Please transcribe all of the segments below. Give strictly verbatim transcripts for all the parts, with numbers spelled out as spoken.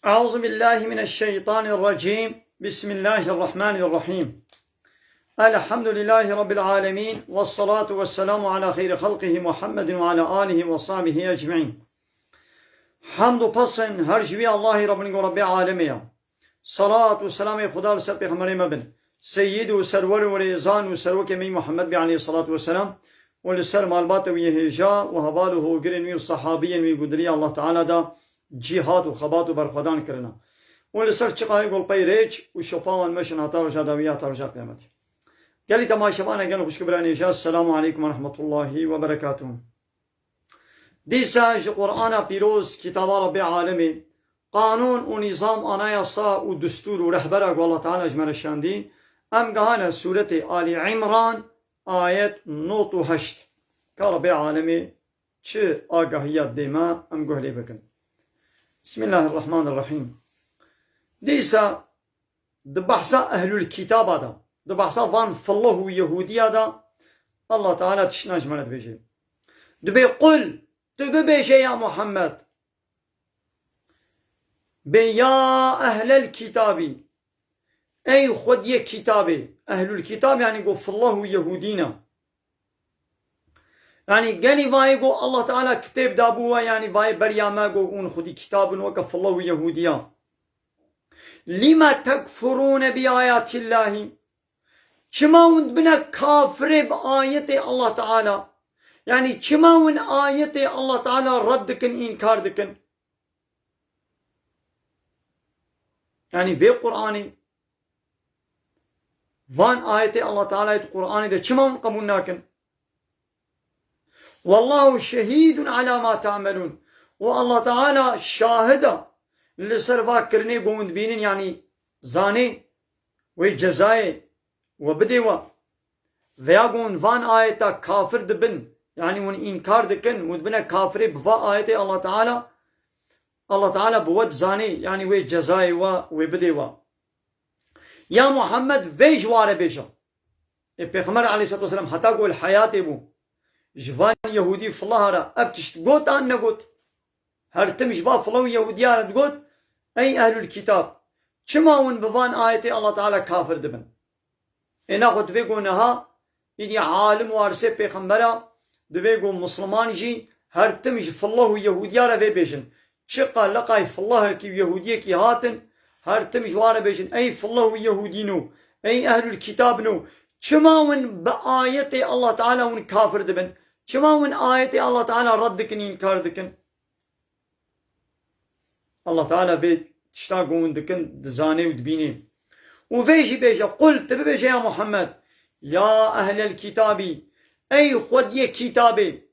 أعوذ بالله من الشيطان الرجيم. بسم الله الرحمن الرحيم. الحمد لله رب العالمين، والصلاة والسلام على خير خلقه محمد وعلى آله وصحبه أجمعين. Hamd û pesn her ji wî Allahî Rabbin ku Rabbê alemê ya. Salat û selamê Xuda li ser pêxemberê me bin. Seyyid û serwer û rêzan û serokê me Muhammed bî aleyhissalatu vesselam û li ser malbata wî yê hêja û heval û hogirên wî û sehabiyên wî ku di rêya Allah Teala da cîhad û xebat û berxwedan kirina. Û li ser çiqayê gulpey rêç û şopa wan meşin heta roja dawî ya, heta roja qiyametê. Gelî temaşevan, gelî xwişk û birayên hêja, Esselamu aleykum ve rahmetullahi ve berekatuhu. Dîsa ji Qur'ana Pîroz, kitaba Rabbê Alemê, qanûn û nîzam, anayasa û destûr û rehbera ku Allah Teala ji me re şandî, em gehane sûretê Alî Îmran, ayet nod û heşt. Ka Rabbê Alemê çi agahiya dê me, em guh lê bikin. Bismillahirrahmanirrahîm. Dîsa di behsa ehlul kitaba de, di behsa van fillah û yehûdiya de, Allah Teala tiştna ji me re dibêje. Dibê qul, tu bibêje ya Muhammed. Bê ya ehlel kitabî, ey xwediyê kitabê, ehlul kitab, yanî ku fillah û yehûdî ne. Yanî gelî vayê ku Allah Teala kitêb dabû we, yanî vayê beriya me ku hûn xwedî kitab in weke fillah û yehûdiya. Lime tekfurûne bi ayatillahî. Çima hûn dibine kafirê bi ayetê Allah Teala? Yanî çima hûn ayetê Allah Teala red dikin, înkar dikin? Yanî vê Qur'anê, van ayetê Allah Teala yê di Qur'anê de çima hûn qebûl nakin? Wallahu şehîdun ala ma ta'melûn. Û Allah Teala şahid e li ser va kirinê ku hûn dibînin, yanî zanê wê cezayê we bidê we. Veya ku hûn van ayeta kafir dibin, yanî hûn înkar dikin, hûn dibine kafirê bi va ayetê Allah Teala, Allah Teala bi we dizanê, yanî wê cezayê we wê bidê we. Ya Muhammed, vê ji wa re bêje. Ê Pêxember aleyhisselatu vesselam heta ku li heyatê bû, ji van Yehûdî filaha re ev tişt got an negot? Her tim ji van fila û Yehûdiya re digot, ey ehlul kitab, çima hûn bi van ayetê Allah Teala kafir dibin? Ê naxwe divê ku niha, îdî alim warisê pêxembera, divê ku misliman jî her tim ji fillah û Yehûdiya re vê bêjin. Çiqa leqay fillahekî û Yehûdiyekî hatin, her tim ji wan re bêjin, ey fillah û Yehûdîno, ey ehlul kitabno, çima hûn bi ayetê Allah Teala hûn kafir dibin? Çima hûn ayetê Allah Teala red dikin, înkar dikin? Allah Teala vê tişta ku hûn dikin dizane û dibîne. Û vê jî bêje, qul, tu bibêje ya Muhammed, ya ehlel kitabî, ey xwediyê kitabê.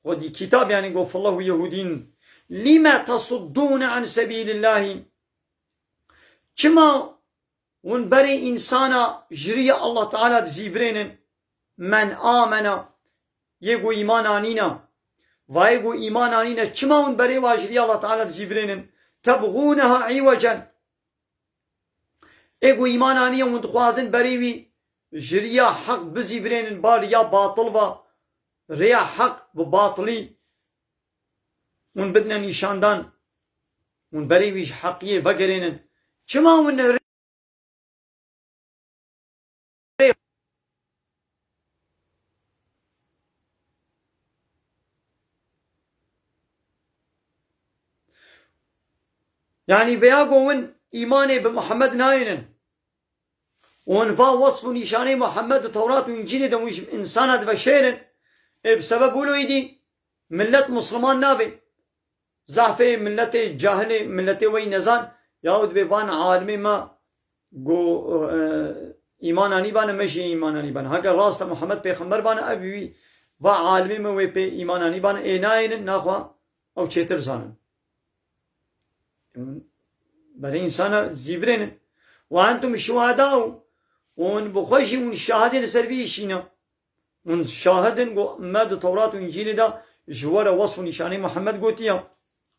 Xwedî kitab, yanî ku fillah û Yehûdîn. Lime tesuddûne an sebîlillahî. Çima hûn berê însana ji rîya Allah Teala dizîvirênin? Men amena, yê ku îman anîna. Va yê ku îman anîne, çima hûn berê wa ji rîya Allah Teala dizîvirênin? Tebxûneha îwecen. Ê ku îman anîye, hûn dixwazin berê wî ji rîya heq bizîvirênin ba rîya batil va, rêya heq bi batilî hûn bidine nîşandan, hûn berê wî ji heqiyê vegerênin. Çima hûn Yanî veya ku hûn îmanê bi Muhammed nayênin. Hûn va wesf û nîşanê Muhammed di Tewrat û Încîlê de hûn ji însana diveşêrin. Ê bi sebeb wilo îdî millet misliman nabe. Zafê milletê cahilê, milletê wey nezan, yaw dibê van alimê me ku, e, îman anîbane, me jî îman anîbane. Heke rast e Muhammed pêxember bane, ev wî va alimê me wê pê îman anîbane, ê nayênin, naxwe ew çêtir zanin. Berê însana zîvirênin. Ve entum şuhedau. Hûn bi xwe jî hûn şahidê li ser vî îşî ne. Hûn şahid in ku me di Tewrat û Încîlê de ji we re wesf û nîşanê Muhammed gotiye.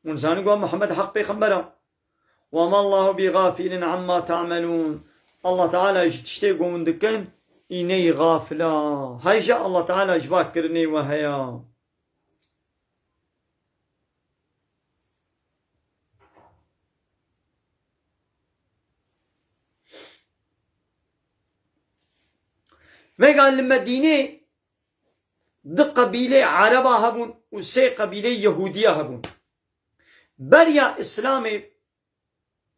Hûn zanin ku Muhammed heq pêxember e. Ve mallahu bi gafilin amma ta'melûn. Allah Teala ji tiştê ku hûn dikin, î neyî gafil e. Heyje Allah Teala ji va kirinê we heye. Vêga li Medînê du qebîlê Ereba hebûn û sê qebîlê Yehûdiya hebûn. Beriya Îslamê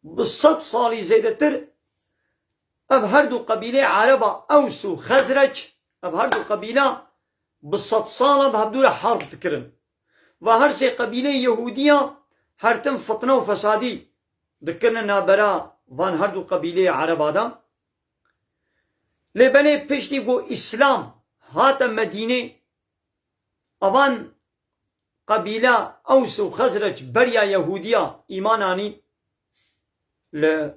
bi sed salî zêdetir ev her du qebîlê Ereba Ews û Xezrec, ev her du qebîla bi sed sal e bi hevdû re herb dikirin. Va her sê qebîlê Yehûdiya her tim fitne û fesadî dikirine nabera van her du qebîlê Ereba de. Lê belê piştî ku Îslam hate Medînê, evan qebîla Ews û Xezrec beriya Yehûdiya îman anî li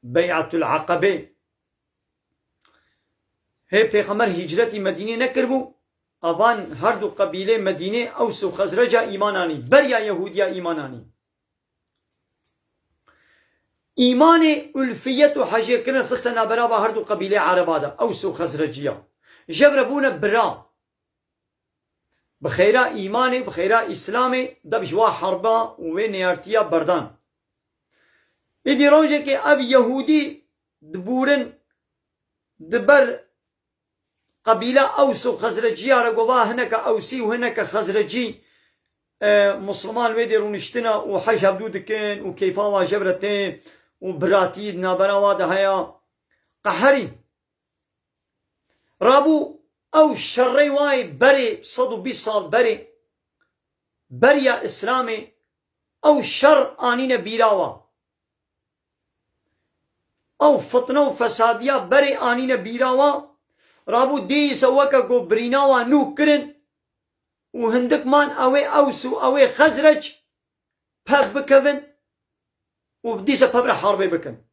Bey'atul Aqebê. Hê Pêxember hicretî Medînê nekiribû, evan her du qebîlê Medînê Ews û Xezreca îman anî, beriya Yehûdiya îman anî. Îmanê ulfiyet û hejêkirin xiste nabera va her du qebîlê Ereba de, Ews û Xezreciya. Jevre bûne bira. Bi xeyra îmanê, bi xeyra Îslamê, deb ji wa herba û wê neyartiya berdan. Îdî rojekê ev Yehûdî dibûrin di ber qebîla Ews û Xezreciya re, gova hineke Ewsî û hineke Xezrecî, e, Musliman wê dê rûniştine û hej hevdû dikin û keyfa wa jevre tê û biratî di navbera wa de heye. Qeherîn. Rabû ew şerrê wayê berê, sed û bîst sal berê, beriya Îslamê, ew şer anîne bîra wa. Ew fitne û fesadiya berê anîne bîra wa. Rabû dîse weke ku birîna wa nû kirin û hindik man ew ê Ews û ew ê Xezrec pev bikevin û dîse pev re harbê bikin.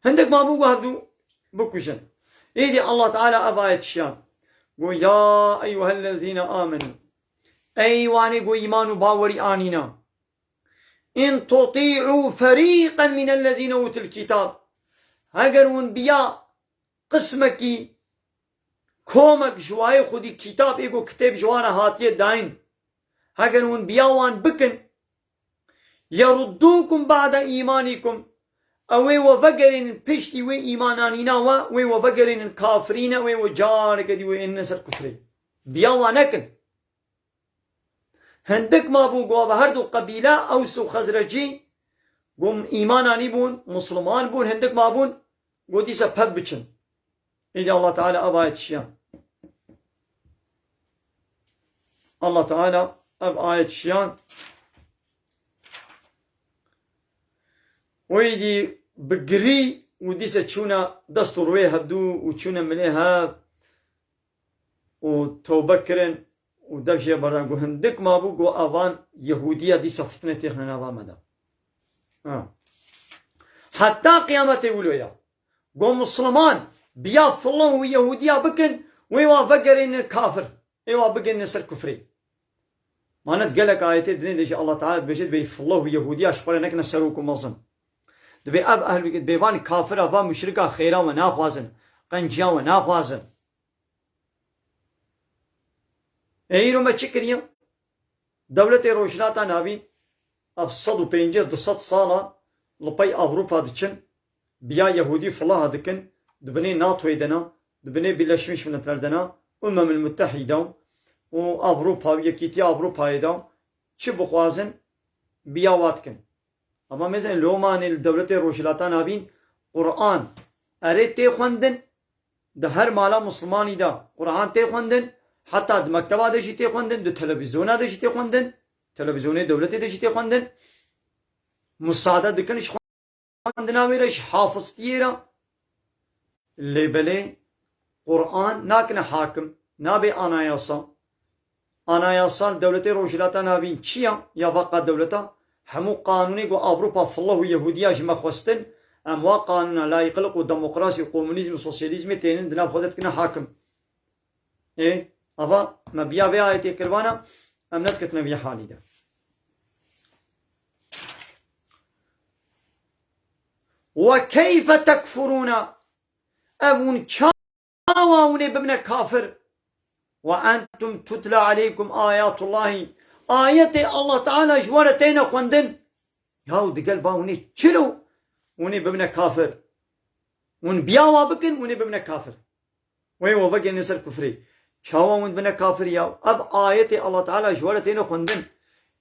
Hindik mabû ku hevdû bikujin. Êdî Allah Teala ev ayet şiyan. Got, "Ya eyyuhellezîne amenû." Ey wanê ku îman û bawerî anîna. "In tutî'û ferîqen minellezîne utul kitab." Heger hûn biya qismekî, komek ji wayê xwedî kitab, ê ku kitêb ji wan re hatiye dayîn, heger hûn biya wan bikin, "yeruddukum ba'de îmanikum", ew ê we vegerînin piştî wê îmananîna we, wê we vegerînin kafirîne, wê we careke dî wê ênine ser kufrê. Biya wan nekin. Hindik mabû ku ava her du qebîle, Ews û Xezrecî, ku îman anîbûn, Musliman bûn, hindik mabûn, ku dîsa pev biçin. Îdî Allah Teala ev ayet şiyan. Allah Teala ev ayet şiyan. Û îdî bi girî û dîsa çûne dest û rûyê hevdû û çûne milê hev û tewbe kirin û dev jê berdan. Got, hindik mabû, got, avan Yehûdiya dîsa fitne têxine nava me de. Ha. Heta qiyametê wilo ya. Got, Musliman biya fillah û Yehûdiya bikin, wê wa vegerînin kafir. Ê wa bigirînin ser kufrê. Manet gelek ayetê dinê de jî Allah Teala dibêje, dibê fillah û Yehûdiya ji xwe re nekine serok û mezin. Dibê ev ehlû, dibê van kafira, van muşrika xêra we naxwazin, qenciya we naxwazin. Ê îro me çi kiriye? Dewletê Rojhilata Navîn ev sed û pêncî du sed sala li pey Ewropa diçin, biya Yehûdî filaha dikin, di binê NATOyê de ne, di binê Birleşmiş Milletler de ne, Umemil Muttehîde û Ewropa û Yekîtiya Ewropayê de çi bixwazin, biya wa dikin. Ama mêzên lomanê li dewletê Rojhilata Navîn Quran erê tê xwendin, di her mala Muslimanî de Quran tê xwendin, heta di mekteba de jî tê xwendin, di televîzyona de jî tê xwendin, televîzyonê dewletê de jî tê xwendin. Musade dikin ji xwendina wê re, ji hafiztiyê re. Lê belê Quran nakine hakim, nabe anayasa. Anayasa li dewletê Rojhilata Navîn çi ya? Ya veqa dewleta, hemû qanûnê ku Ewropa fillah û Yehûdiya ji me xwestin, em wa qanûna layîqiliq û demokrasî û komunîzm û sosyalîzmê tênin di nav xwe de dikine hakim. Ê, ava me biya vê ayetê kiribana, em nediketine vî halî de. Ve keyfe tekfurûne, ev hûn çawa hûn ê bibine kafir? Ve entum tutle aleykum ayatullahî, ayetê Allah Teala ji we re têne xwendin. Yaw digel va hûn ê çilo hûn ê bibine kafir? Hûn biya wa bikin, hûn ê bibine kafir. Wê we vegihîne ser kufrê. Çawa hûn dibine kafir ya? Ev ayetê Allah Teala ji we re têne xwendin.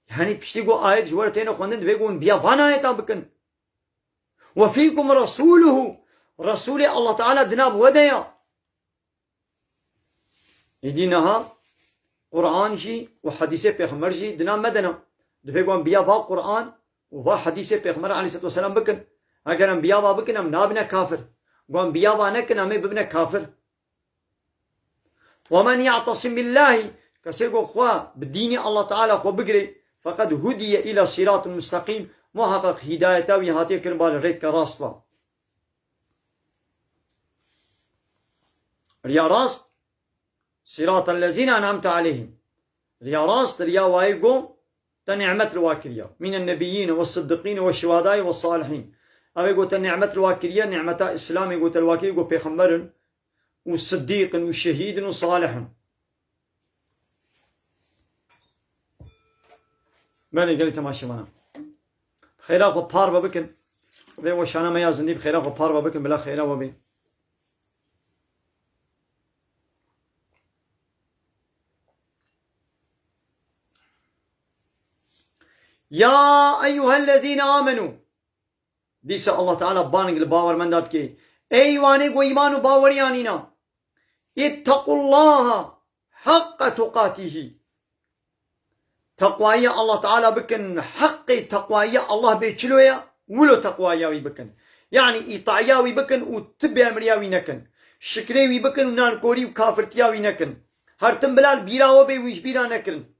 Yanî piştî ku ayet ji we re têne xwendin, divê ku hûn biya van ayeta bikin. Ve fîkum resûluhu. Resûlê Allah Teala di nav we de ya. Êdî niha Quran jî û hedîsê Pêxember jî di nav me de ne. Divê ku em biya va Quran û va hedîsê Pêxember aleyhisselatu vesselam bikin. Eger em biya va bikin, em nabine kafir. Ku em biya va nekin, em ê bibine kafir. Ve men ya'tasim billahi, kesê ku xwe bi dînê Allah Teala xwe bigirê, feqed hudiye îla sîratin musteqîm, muheqeq hîdayeta wî hatiye kirin ba li rêke rast ve. Riya rast, sîratellezîne en'amte aleyhim. Riya rast, riya wayê ku te nîmet li wa kiriya. Mînen nebiyyîne ve siddiqîne ve şuhedayî ve salihîn. Ew ê ku te nîmet li wa kiriye, nîmeta Îslamê ku te li wa kiriye, ku pêxember in û sidîq in û şehîd in û salih in. Belê gelî temaşevanan. Xêra xwe parve bikin. Vê weşana me ya zindî bi xêra xwe parve bikin, bila xêra we bê. Ya eyyuhellezîne amenu. Dîsa Allah Teala bang li bawermenda dike. Ey wanê ku îman û baweriya nîna. İttequllaha haqqa tuqatihi. Teqwayî Allah Teala bikin, heqê teqwayî Allah bê çilo ye, wilo teqwayî wî bikin. Yanî îtaiya wî bikin û ti bêemriya wî nekin. Şikrê wî bikin û nankorî û kafirtiya wî nekin. Her tim bila li bîra we bê wî ji bîra nekirin.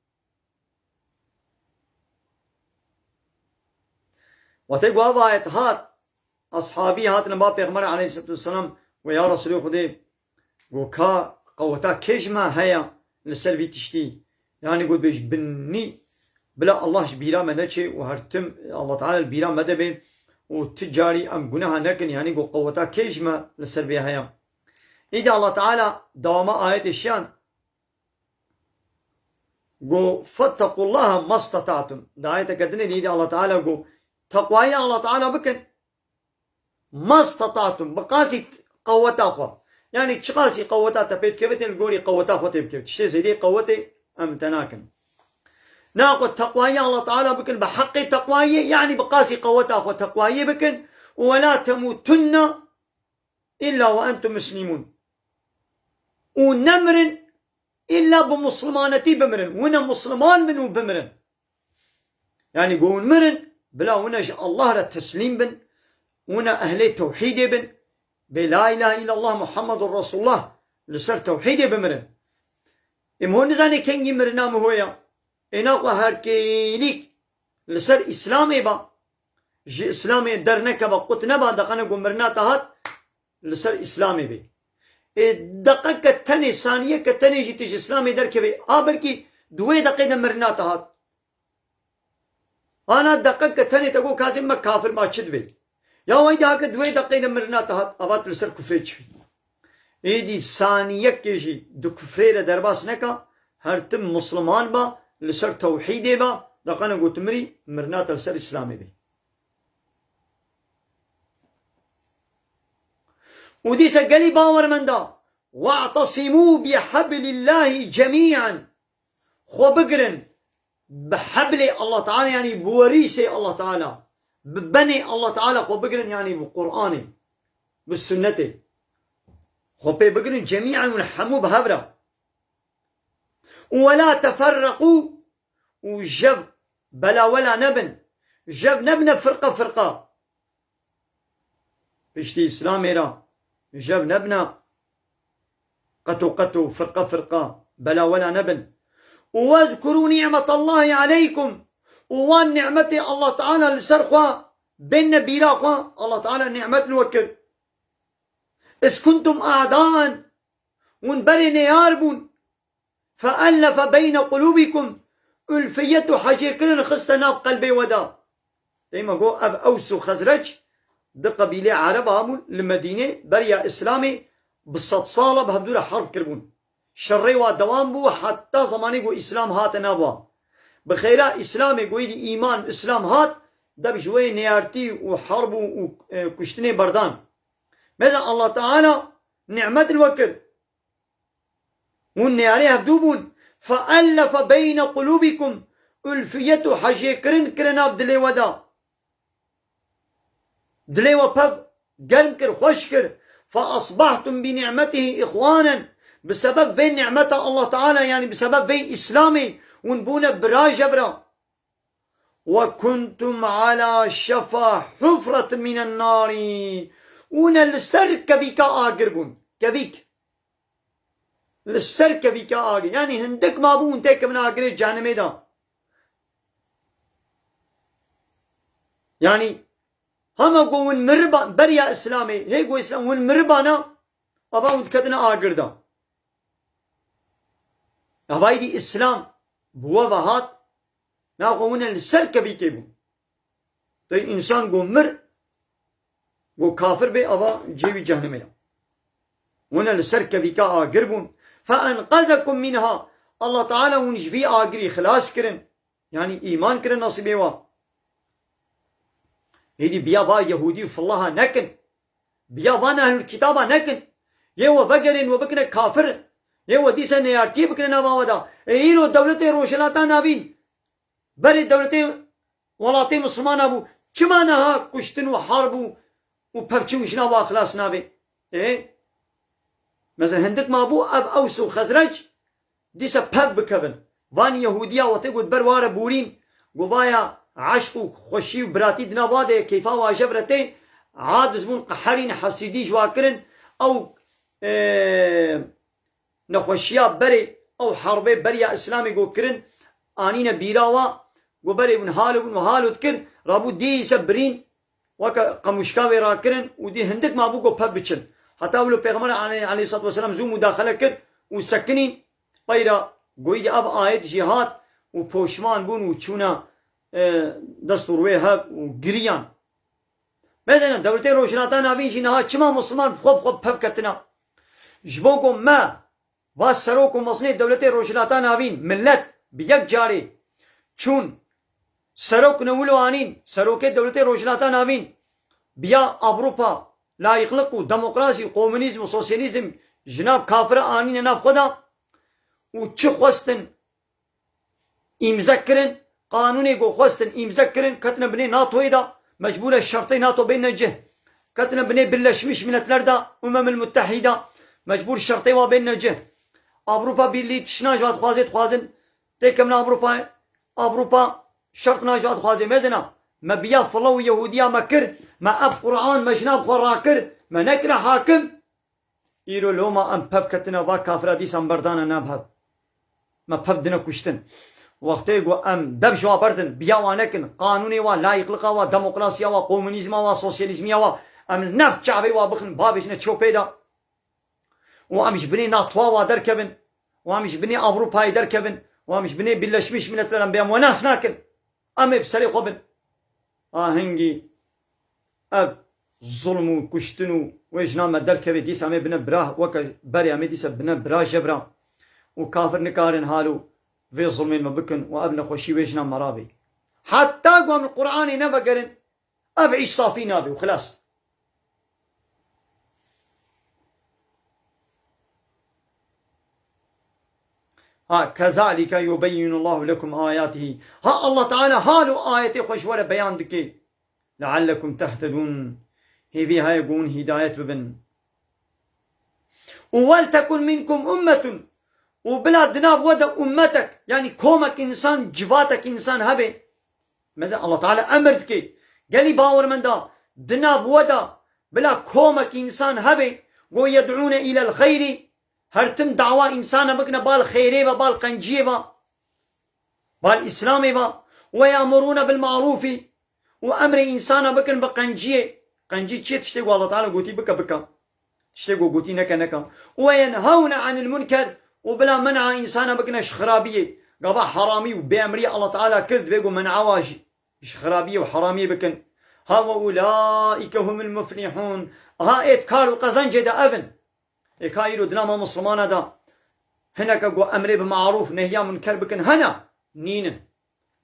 Wextê ku ev ayet hat, ashabî hatine ba Pêxember aleyhisselatu vesselam, we ya Resulê Xwedê, go ka qeweta kê ji me heye li ser vî tiştî? Yanî go bêj binî, bila Allah ji bîra me neçê û her tim Allah Teala li bîra me de bê û ti carî em guneha nekin, yanî go qeweta kê ji me li ser vê heye? Îdî Allah Teala dewama ayetê şiyan, Go, "Fettekullaha mastata'tum." Di ayeteke dinê de Allah Teala go, "Teqwayî Allah Teala bikin. Mastata'tum, bi qasî qeweta xwe." Yanî çiqasî qeweta te pê dikeve, tê li gorî qeweta xwe tê bikeve. Tiştê zêdê qewetê em te nakin. Na xwe teqwayî Allah Teala bikin, bi heqê teqwayî, yanî bi qasî qeweta xwe teqwayî bikin. "Ve la temutunne illa ve entum muslimun." Û nemirin Îlla bi muslimanetî bimirin. Wine musliman bin û bimirin. Yanî go hûn mirin, bila wine ji Allah re teslîm bin, wine ehlê tewhîdê bin, bê la îlahe îllallah Muhammedur Resulullah li ser tewhîdê bimirin. Ê, min hûn nizanê kengî mirina min hoya. Êna xwe herkêlîk li ser Îslamê ba, ji Îslamê dernekeva, qut neba, deqene ku mirina te hat, li ser Îslamê bê. Ê, deqeke tenê, saniyeke tenê jî tu ji Îslamê derkevê, a belkî di wê deqê de mirina te hat. Ana deqeke tenê te got, "Kazim, me kafir ma çi dibê?" Ya wey daha ke di wê deqê de mirina te hat, ava tu li ser kufrê çi bî? Êdî saniyekê jî di kufrê re derbas neka, her tim musliman ba, li ser tewhîdê ba, deqene got mirî, mirina te li ser Îslamê bê. Û dîse gelî bawermenda, "We'tesimû bi heblillahî cemî'en." Xwe bigirin bi heblê Allah Teala, yanî bi werîsê Allah Teala, bi benê Allah Teala xwe bigirin, yanî bi Qur'anê, bi sunnetê. Xwe pê bigirin cemî'en, hûn hemû bi hev re. "Û we la teferreqû." Û jev belawela nebin. Jev nebine firqa firqa. Piştî Îslamê re jev nebine qeto qeto, firqa firqa, belawela nebin. "Û wezkurû nîmetallahî aleykum." Û wan nîmetê Allah Teala li ser xwe bênne bîra xwe, Allah Teala nîmet li we kir. "Iz kuntum a'daen." Hûn berê neyar bûn. "Feellefe beyne qulûbikum." Ulfiyet û hecêkirin xiste nav qelbê we de. Dema got, ev Ews û Xezrec, di qebîlê Ereba bûn li Medînê, beriya Îslamê bi sed sala bi hevdû re herb kiribûn. Şerê wa dewam bû heta zemanê ku Îslam hate nav wa. Bi xêra Îslamê ku êdî îman Îslam hat, dev ji wê neyartî û herb û, û, e, kuştinê berdan. Mesela Allah Teala nimet li we kir. Hûn neyarê hevdû bûn. فَأَلَّفَ بَيْنَ قُلُوبِكُمْ. Ulfiyet û hejêkirin kirine nav dilê we de. Dilê we pev germ kir, xweş kir. فَأَصْبَحْتُمْ بِنِعْمَتِهِ إِخْوَانًا. Bi sebeb vê nimeta Allah Teala, yanî bi sebeb vê Îslamê, hûn bûne bira jevra. وَكُنْتُمْ عَلَى شَفَا حُفْرَةٍ مِنَ النَّارِ. Hûn e li ser kevîka agir bûn. Kevîk. Li ser kevîka agir. Yanî hindik mabû hûn têkevin agirê cehennemê de. Yanî hema ku hûn miriba, beriya Îslamê, hê ku Îslam hûn miribana, ava hûn diketina agir de. Ava îdî Îslam bi we ve hat, naxwe hûn e li ser kevîkê bûn. Tey însan ku mir, ku kafir bê, ava cêwî cehennemê ya. Hûn e li ser kevîka agir bûn. فَأَنْقَذَكُمْ مِنْهَا. Allah Teala hûn ji vî agirî xilas kirin. Yanî îman kirin nasîbê wa. Hêdî biya va Yehûdî û fillaha nekin. Biya van ehlul kitaba nekin. Yê we vegerên we bikine kafir. Yê we dîse neyartiyê bikine nava we de. Ê îro dewletê Rojhilata Navîn. Berê dewletê welatê Misilmana bû. Çima niha kuştin û harb û, û pevçûn ji nava xilas nabe? Ê? Mesela hindik mabû ev Ews û Xezrec dîse pev bikevin. Van Yehûdiya wextê ku di ber ware bûrîn, ku vaya eşq û xweşî û biratî di nav wa de ye, keyfa wa jev re tê, aciz bûn, qeherîn, hesîdî ji wa kirin, ew, e, nexweşiya berê, ew herbê beriya Îslamê ku kirin, anîne bîra wa, ku berê hûn halo bûn û halo dikir, rabû dîse birîn, weke qemûşka wê rakirin û dî hindik mabû ku pev biçin. Heta wilo Pêxember aleyh-, aleyhissalatu vesselam zû mudaxele kir û sekinî, peyra goyî ev ayet jî hat û poşman bûn û çûne, e, dest û rûyê hev û giriyan. Mesela dewletê Rojhilata Navîn jî niha çima Misliman bi xwe bi xwe pev ketine? Ji bo ku me va serok û mezinê dewletê Rojhilata Navîn, millet bi yek carê çûn serok ne wilo anîn, serokê dewletê Rojhilata Navîn biya Ewropa, layîqlik û demokrasî û komunîzm û sosyalîzm ji nav kafira anîne nav xwe de û çi xwestin îmze kirin, qanûnê ku xwestin îmze kirin, ketine binê NATOyê de, mecbûr e şertê NATO bêne cih. Ketine binê Birleşmiş Milletler de, Umemil Muttehîde, mecbûr şertê wa bêne cih. Ewropa Birlî tişt naja dixwazê, dixwazin têkevin Ewropayê. Ewropa şert naja dixwazê. Mezina, me biya file û Yehûdiya me kir, me ev Quran me ji nav xwe rakir, me nekire hakim. Îro loma em pev ketine va kafira dîsa em berdane nav hev. Me pev dine kuştin. Wextê ku em dev ji wa berdin, biya wa nekin, qanûnê wa, layîqlika wa, demokrasiya wa, komunîzma wa, sosyalîzmiya wa, em li nav çavê wa bixin, bavêjine çopê de. Û em ji binê NATOa wa derkevin. Û em ji binê Ewropayê derkevin. Û em ji binê Birleşmiş Milletler em bê em we nas nakin. Em ê bi serê xwe bin. Ahengî ev zulm û kuştin û wê jina me derkevê, dîsa em ê bine bira, weke berê em ê dîsa bine bira jebra. Û kafir nikarin halo vê zulmê me bikin û ev nexweşî wê jina me rabê. Heta ku em li Qur'anê nevegerin, ev îş safî nabe û xilas. Ha, kezalike yubeyyinullahu lekum ayatihi. Ha, Allah Teala halo ayetê xwe ji we re beyan dike. Leallekum tehtedûn. Hêvî heye ku hûn hîdayet bibin. Û wel tekun minkum ummetun. Û bila di nav we de ummetek, yanî komek însan, civatek însan hebe. Mesela Allah Teala emir dike. Gelî bawermenda, di nav we de bila komek însan hebe, go yed'ûne îlel xeyrî, her tim dawa însana bikine bal xeyrê ve, bal qenciyê ve, bal Îslamê ve, we yamurûne bil marûfî, û emrê însana bikin bi qenciyê. Qencî çi ye? Tiştê ku Allah Teala gotî bike, bike. Tiştê ku gotî neke, neke. Û yenhewne anil munker, û bila men'a însana bikine ji xirabiyê. Gava heramî û bêemriyê Allah Teala kir, divê ku men'a wa ji, ji xirabiyê û heramiyê bikin. Ha ve ulaîke humul muflihûn. Aha êt kar û qezencê de ev in. Ê ka îro di nav ma Mislimana de hineke ku emrê bi marûf, nehya munker bikin hene? Nînin.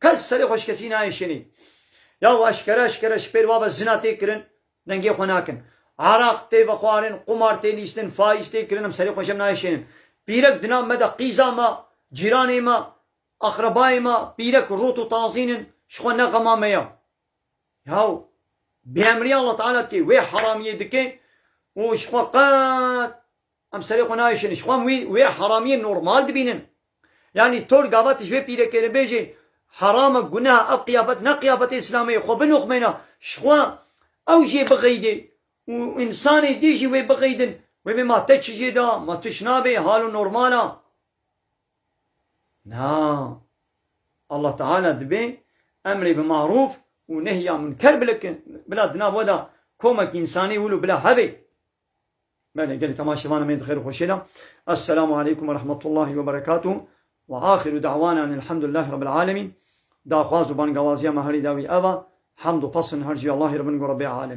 Kes serê xwe ji kesî nayê şinî. Ya û eşkere eşkere ji pêr wabe zina tê kirin, dengê xwe nakin. Araq tê vexwarin, qumar tê lîstin, faîz tê kirin, em serê xwe ji em nayêşênin. Pîrek di nav me de qîza me, cîranê me, aqrebayê me, pîrek rût û tazîn in, ji xwe ne xema me ya. Yaw, bêemrî Allah Teala dike, wê heramiyê dike û ji xwe qet em serê xwe nayêşin. Ji xwe em wî, wê heramiyê normal dibînin. Yanî tor gava tu ji wê pîrekê re bêjê, heram e, guneh e, ev qiyafet ne qiyafetê Îslamê ye, xwe binoxmêne. Ji xwe ew jê bixeyde û însanê dî jî wê bixeydin. Wê bê ma te çi jê da, ma tişt nabê, halo normal a. Na. Allah Teala dibê emrê bi marûf û nehya munker bile ki, bila di nav we de komek însanî wilo bila hebe. Belê, gelî temaşevana me di xêr û xweşê de. Esselamu aleykum ve rahmetullahi ve berekatuhu. Ve ahiru da'wana enilhamdülillahi rabbil alemin. Daxwaz û bangawaziya me herî dawî eva. Hamd û pesn her jî Allahî re bin ku Rebbê alem.